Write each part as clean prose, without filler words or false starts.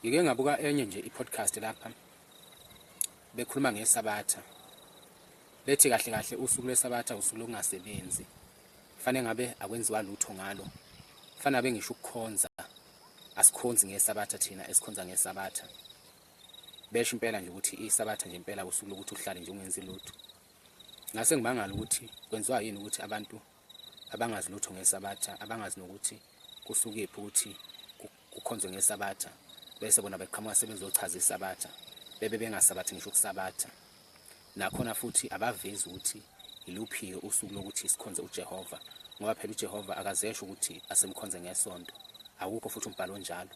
Ngike ngabuka enye nje i-podcast lapha bekhuluma ngeSabatha, bethi kahle kahle usuku lweSabatha usuku lokungasebenzi, kufanele ngabe akwenziwa lutho ngalo, kufanele ngabe ngisho ukukhonza asikhonzi ngeSabatha thina esikhonza ngeSabatha. Besho impela nje ukuthi iSabatha nje impela usuku lokuthi uhlale nje ungenzi lutho. Ngase ngimangala ukuthi kwenziwa yini ukuthi abantu abangazi lutho ngeSabatha, abangazi nokuthi kusukephi ukuthi kukhonzwe ngeSabatha, bese bona beqhamuka sebezochaza iSabatha, bebe bengasabathi ngisho ukusabatha. Nakhona futhi abavezi ukuthi iluphi-ke usuku lokuthi sikhonze uJehova, ngoba phela uJehova akazesho ukuthi asimkhonze ngesonto, awukho futhi umbhalo onjalo.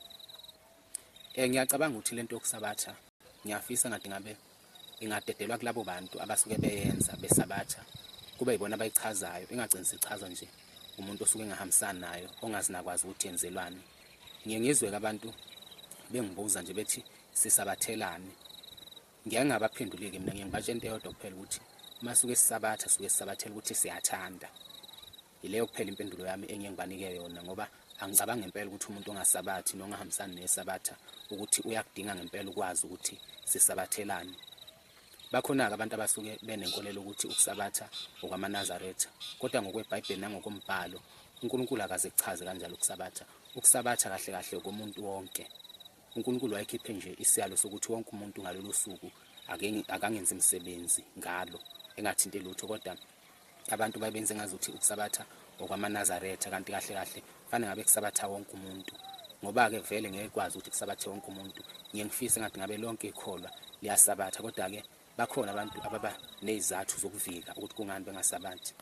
Ngiyacabanga ukuthi lento yokusabatha ngiyafisa ngathi ngabe ingadedelwa kulabo bantu abasuke beyenza besabatha, kube yibona abayichazayo, ingagcini sichazwa nje umuntu osuke engahambisani nayo, ongazi nakwazi ukuthi yenzelwani. Ngiye ngizwe-ke abantu bengibuza nje bethi sisabathelani. Ngiye ngingabaphenduli-ke mina, ngiye ngibatshela into eyodwa kuphela ukuthi uma suke sisabatha suke sisabathela ukuthi siyathanda. Yileyo kuphela impendulo yami engiye ngibanike yona ngoba angicabangi ngempela ukuthi umuntu ongasabathi nongahambisani nesabatha ukuthi uyakudinga ngempela ukwazi ukuthi sisabathelani. Bakhona-ke abantu abasuke benenkolelo ukuthi ukusabatha okwamaNazaretha, kodwa ngokweBhayibheli nangokombhalo uNkulunkulu akaze kuchaze kanjalo ukusabatha. Ukusabatha kahle kahle okomuntu wonke. UNkulunkulu wayekhiphe nje isiyalo sokuthi wonke umuntu ngalolu suku akangenzi msebenzi ngalo, engathinti lutho, kodwa abantu babenze ngazuthi ukusabatha okwamaNazaretha, kanti kahle kahle fanele ngabe kusabatha wonke umuntu, ngoba-ke vele ngeke kwazi ukuthi kusabathe wonke umuntu. Ngiye ngifise ngathi ngabe lonke ikholwa liyasabatha, kodwa-ke bakhona abantu ababa nezizathu zokuvika ukuthi kungani bengasabathi.